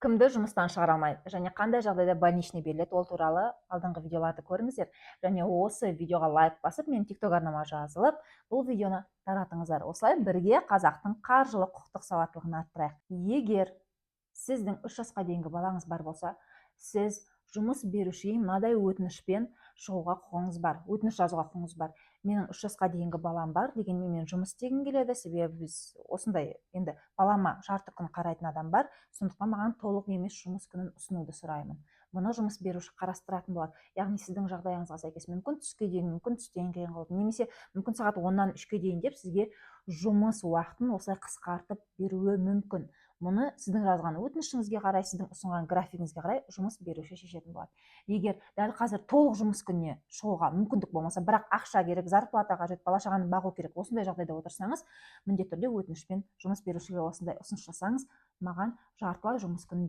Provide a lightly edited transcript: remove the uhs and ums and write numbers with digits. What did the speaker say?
Кімді жұмыстан шығара алмайды және қандай жағдайда больничный беріледі, ол туралы алдыңғы видеоларды көріңіздер. Және осы видеоға лайк басып, менің ТикТок арнама жазылып, бұл видеоны таратыңыздар. Осылай бірге қазақтың қаржылық, құқықтық сауаттылығын арттырайық. Егер сіздің 3 жасқа дейінгі балаңыз бар болса, сіз жұмыс берушіге мынадай өтінішпен шығуға құқығыңыз бар, өтініш жазуға құқығыңыз бар: «Менің 3 жасқа дейінгі балам бар, дегенмен мен жұмыс істегім келеді, себебі біз осындай, енді балама жарты күн қарайтын адам бар, сондықтан маған толық емес жұмыс күнін ұсынуды сұраймын». Мұны жұмыс беруші қарастыратын болады. Яғни сіздің жағдайыңызға сәйкес, мүмкін, түске дейін, мүмкін, түстен кейін қылып, немесе мүмкін, сағат 10-нан 3-ке дейін деп сізге жұмыс уақытын осылай қысқартып беруі мүмкін. Мұны сіздің жазған өтінішіңізге қарай, сіздің ұсынған графигіңізге қарай жұмыс беруші шешетін болады. Егер дәл қазір толық жұмыс күніне шығуға мүмкіндік болмаса, бірақ ақша керек, зарплата қажет, бала шағаны бағу керек, осындай жағдайда отырсаңыз, міндетті түрде өтінішпен жұмыс берушіге осындай ұсыныс жасаңыз: «Маған жартылай жұмыс күнін